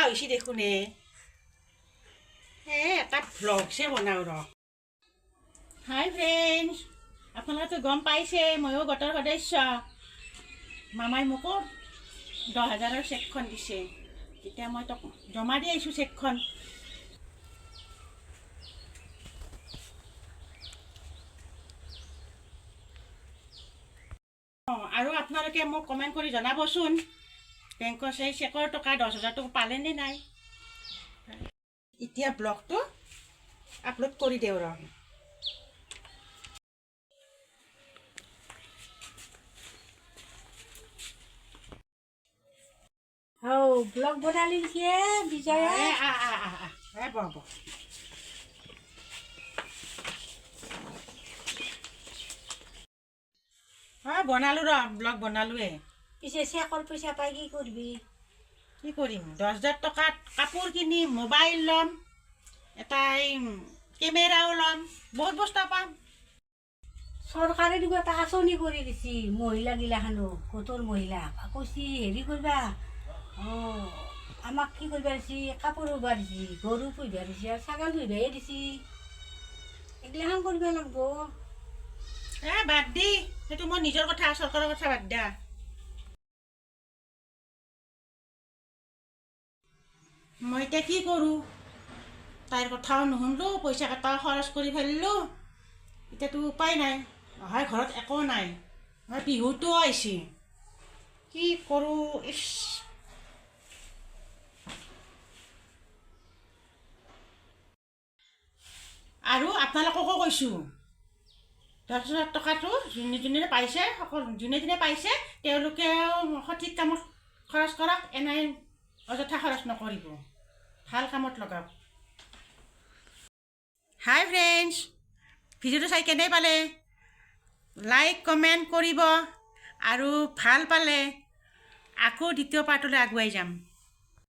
হৈছে দেখোন। এ এ এটা ভ্লগছে বনাওঁ ৰ। হাই ফ্ৰেণ্ডছ, আপোনালোকেতো গম পাইছে ময়ো গোটৰ সদস্য। মামাই মোকো 10,000ৰ চেকখন দিছে। এতিয়া মই তোক জমা দি আহিছোঁ চেকখন। অঁ, আৰু আপোনালোকে মোক কমেণ্ট কৰি জনাবচোন, বেংকৰ সেই চেকৰ টকা 10,000টো পালেনে নাই। এতিয়া ব্লগটো আপলোড কৰি দিওঁ ৰ। হৌ, ব্লগ বনালি নেকি এ বিজয়া? এ, আ আ আ আ এ, বহ বহ। অঁ, বনালোঁ ৰ, ব্লগ বনালোৱে। পিছে চেকৰ পইচা পাই কি কৰবি? কি কৰিম? 10,000 টকাত কাপোৰ কিনিম, মোবাইল ল'ম এটা, এই কেমেৰাও ল'ম, বহুত বস্তু পাম। চৰকাৰে দেখোন এটা আঁচনি কৰি দিছি মহিলাগিলাখানক, গোটৰ মহিলা কৈছি হেৰি কৰিবা। অঁ, আমাক কি কৰিবা দিছি? কাপোৰ ববা দিছি, গৰু পুহিবা দিছি আৰু ছাগল পুহিবাহে দিছি। এইগিলাখান কৰিব লাগব। এ বাদ দি, সেইটো মোৰ নিজৰ কথা, চৰকাৰৰ কথা বাদ দিয়া। মই এতিয়া কি কৰোঁ? তাইৰ কথাও নুশুনলোঁ, পইচা কেইটাও খৰচ কৰি ফেলিলোঁ। এতিয়াতো উপায় নাই নহয়, ঘৰত একো নাই নহয়, বিহুটোও আহিছে, কি কৰোঁ? ইছ। আৰু আপোনালোককো কৈছোঁ, 10,000 টকাটো যোনে যোনে পাইছে, সকলো যোনে যোনে পাইছে, তেওঁলোকেও সঠিক কামত খৰচ কৰক, এনেই অযথা খৰচ নকৰিব, ভাল কামত লগাওক। হাই ফ্ৰেণ্ডছ, ভিডিঅ'টো চাই কেনে পালে? লাইক কমেণ্ট কৰিব আৰু ভাল পালে আকৌ দ্বিতীয় পাৰ্টলৈ আগুৱাই যাম।